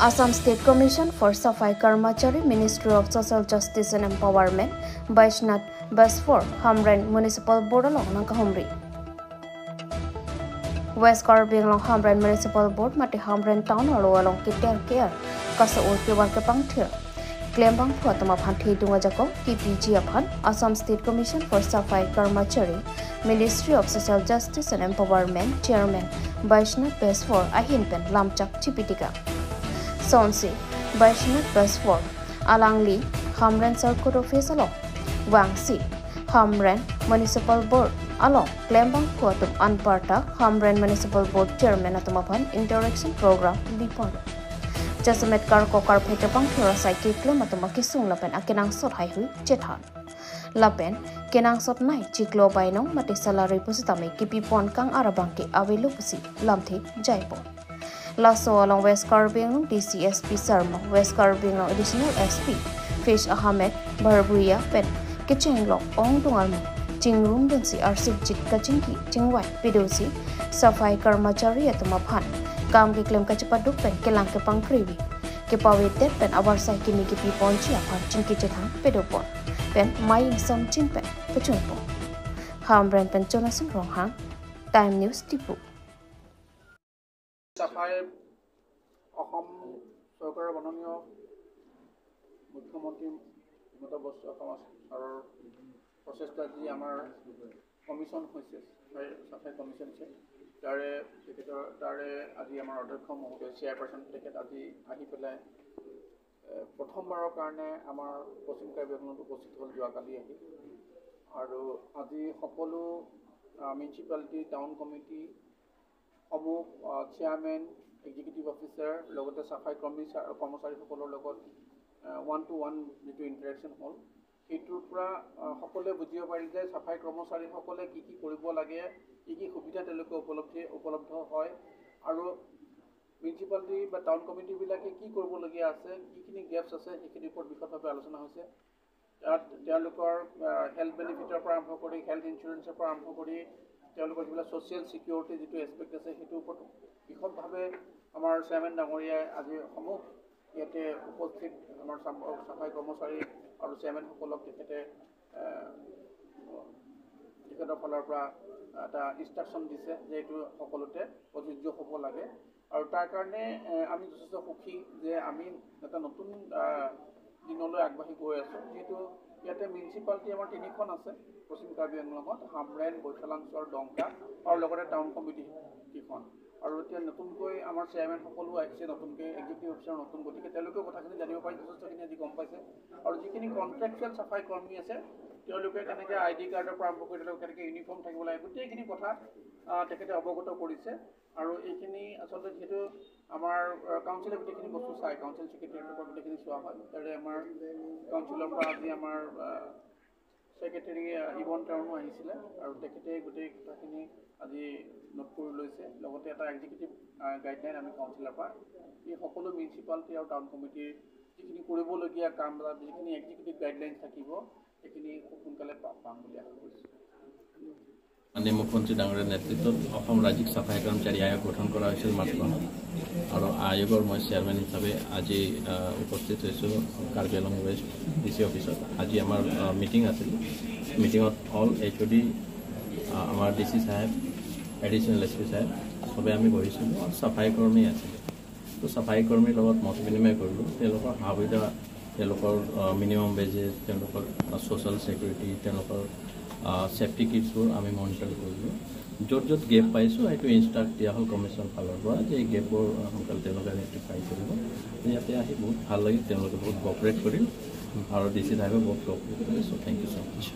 Assam State Commission for Safai Karmachari, Ministry of Social Justice and Empowerment, Baishnath Basfor, Hamren Municipal Board along Nangka Humri. West Karbi Anglong Hamren Municipal Board mati Hamren Town alo along Kiter Care kasa ur kewar ke pangthir. Klembang phua tama phanthi dunga jako KPG aphan Assam State Commission for Safai Karmachari, Ministry of Social Justice and Empowerment Chairman Baishnath Basfor ahin pen lamchak chipitika. Sonsi Baishnath Basfor Alangli Hamren Circuit Office along Wangsi Hamren Municipal Board along Klembang Phuatum Anparta Hamren Municipal Board Chairman atumaphan Interaction Program Bipon. Jasamet kar kokar phetapang thora sai ke klem atuma kisung lapen akenang sot hai hui chethan. Lapen kenang sot nai chiklo bainong mate salary pusitame kipi pon kang arabang ke avelu pusi lamthi jaipo. Laso along West Karbi Anglong DCSP Sarma, West Karbi Anglong Additional SP Fish Ahmed Barbuya pen Kichenglong Ong Dungalmo Chingrum Dunsi Arsip Jit Kachingki Chingwai Pidosi Safai Karmachari atuma phan kam ke klem kachipaduk pen kelang ke pangkriwi ke pawe tet pen awar sai kimi ke pi ponchi aphan chingki chethang pedopon pen mai sam chin pen pechungpo Hamren pen Jonathan Ronghang, Time News Tipu. Safai Assam চৰকাৰৰ মাননীয় মুখ্যমন্ত্ৰী হিমন্ত বিশ্ব শৰ্মা ছাৰৰ প্ৰচেষ্টাত যি আমাৰ commission হৈছে, চাফাই commission হৈছে, তাৰে তেখেতৰ তাৰে আজি আমাৰ অধ্যক্ষ মহোদয় চেয়াৰপাৰ্চন তেখেত আজি আহি পেলাই প্ৰথমবাৰৰ কাৰণে আমাৰ পশ্চিম কাৰ্বি আংলঙত উপস্থিত হ'ল যোৱাকালি আহি। আৰু আজি সকলো মিউনিচিপালিটি টাউন কমিটি সমূহ চেয়াৰমেন, এক্সিকিউটিভ অফিচাৰ লগতে চাফাই কৰ্মী কৰ্মচাৰীসকলৰ লগত ওৱান টু ওৱান যিটো ইণ্টাৰেকশ্যন হ'ল, সেইটোৰ পৰা সকলোৱে বুজিব পাৰিল যে চাফাই কৰ্মচাৰীসকলে কি কি কৰিব লাগে, কি কি সুবিধা তেওঁলোকে উপলব্ধ হয় আৰু মিউনিচিপালিটি বা টাউন কমিটিবিলাকে কি কৰিবলগীয়া আছে, কিখিনি গেপছ আছে, সেইখিনিৰ ওপৰত বিশদভাৱে আলোচনা হৈছে। তাত তেওঁলোকৰ হেল্থ বেনিফিটৰ পৰা আৰম্ভ কৰি হেল্থ ইঞ্চুৰেঞ্চৰ পৰা আৰম্ভ কৰি তেওঁলোকৰ যিবিলাক ছ'চিয়েল ছিকিউৰিটি যিটো এছপেক্ট আছে সেইটোৰ ওপৰত বিশদভাৱে আমাৰ চেয়াৰমেন ডাঙৰীয়াই আজি সমূহ ইয়াতে উপস্থিত আমাৰ চাফাই কৰ্মচাৰী আৰু চেয়াৰমেনসকলক তেখেতে তেখেতৰ ফালৰ পৰা এটা ইনষ্ট্ৰাকশ্যন দিছে যে এইটো সকলোতে প্ৰযোজ্য হ'ব লাগে। আৰু তাৰ কাৰণে আমি যথেষ্ট সুখী যে আমি এটা নতুন দিনলৈ আগবাঢ়ি গৈ আছোঁ। যিহেতু ইয়াতে মিউনিচিপালিটি আমাৰ তিনিখন আছে পশ্চিম কাৰ্বি আংলঙত, হামৰেন, বৈশালাঞ্চল, ডংকা আৰু লগতে টাউন কমিটি কেইখন। আৰু এতিয়া নতুনকৈ আমাৰ চেয়াৰমেনসকলো আহিছে, নতুনকৈ এক্সিকিউটিভ অফিচাৰ নতুন, গতিকে তেওঁলোকেও কথাখিনি জানিব পাৰি যথেষ্টখিনি আজি গম পাইছে। আৰু যিখিনি কণ্ট্ৰেকচুৱেল চাফাই কৰ্মী আছে তেওঁলোকে কেনেকৈ আই ডি কাৰ্ডৰ পৰা আৰম্ভ কৰি তেওঁলোকে কেনেকৈ ইউনিফৰ্ম থাকিব লাগে গোটেইখিনি কথা তেখেতে অৱগত কৰিছে। আৰু এইখিনি আচলতে যিহেতু আমাৰ কাউন্সিলে গোটেইখিনি বস্তু চায়, কাউন্সিল ছেক্ৰেটেৰিয়েটৰ পৰা গোটেইখিনি চোৱা হয়, তাৰে আমাৰ কাউন্সিলৰ পৰা আজি আমাৰ ছেক্ৰেটেৰী ইবন টাউনো আহিছিলে আৰু তেখেতে গোটেই কথাখিনি আজি নোট কৰি লৈছে। লগতে এটা এক্সিকিউটিভ গাইডলাইন আমি কাউন্সিলৰ পৰা এই সকলো মিউনিচিপালিটি আৰু টাউন কমিটিৰ যিখিনি কৰিবলগীয়া কাম বা যিখিনি এক্সিকিউটিভ গাইডলাইন থাকিব সেইখিনি খুব সোনকালে পাম বুলি আশা কৰিছোঁ। মাননীয় মুখ্যমন্ত্ৰী ডাঙৰীয়াৰ নেতৃত্বত অসম ৰাজ্যিক চাফাই কৰ্মচাৰী আয়োগ গঠন কৰা হৈছিল মাৰ্চ মাহত আৰু আয়োগৰ মই চেয়াৰমেন হিচাপে আজি উপস্থিত হৈছোঁ Karbi Anglong west D C অফিচত। আজি আমাৰ মিটিং আছিল, মিটিঙত অল এইচ অ' ডি, আমাৰ ডি চি চাহেব, এডিশ্যনেল এছ পি চাহেব চবে আমি বহিছিলোঁ আৰু চাফাই কৰ্মী আছিলে। তো চাফাই কৰ্মীৰ লগত মত বিনিময় কৰিলোঁ, তেওঁলোকৰ সা সুবিধা, তেওঁলোকৰ মিনিমাম ৱেজেছ, তেওঁলোকৰ ছ'চিয়েল ছিকিউৰিটি, তেওঁলোকৰ ছেফটি কিটছবোৰ আমি মনিটৰ কৰিলোঁ। য'ত য'ত গেপ পাইছোঁ সেইটো ইনষ্ট্ৰাক্ট দিয়া হ'ল কমিশ্যন ফালৰ পৰা যে এই গেপবোৰ সোনকালে তেওঁলোকে ৰেক্টিফাই কৰিব। ইয়াতে আহি বহুত ভাল লাগিল, তেওঁলোকে বহুত কঅপাৰেট কৰিল আৰু ডি চি চাহেবে বহুত কঅপাৰেট কৰিলে। So thank you so much.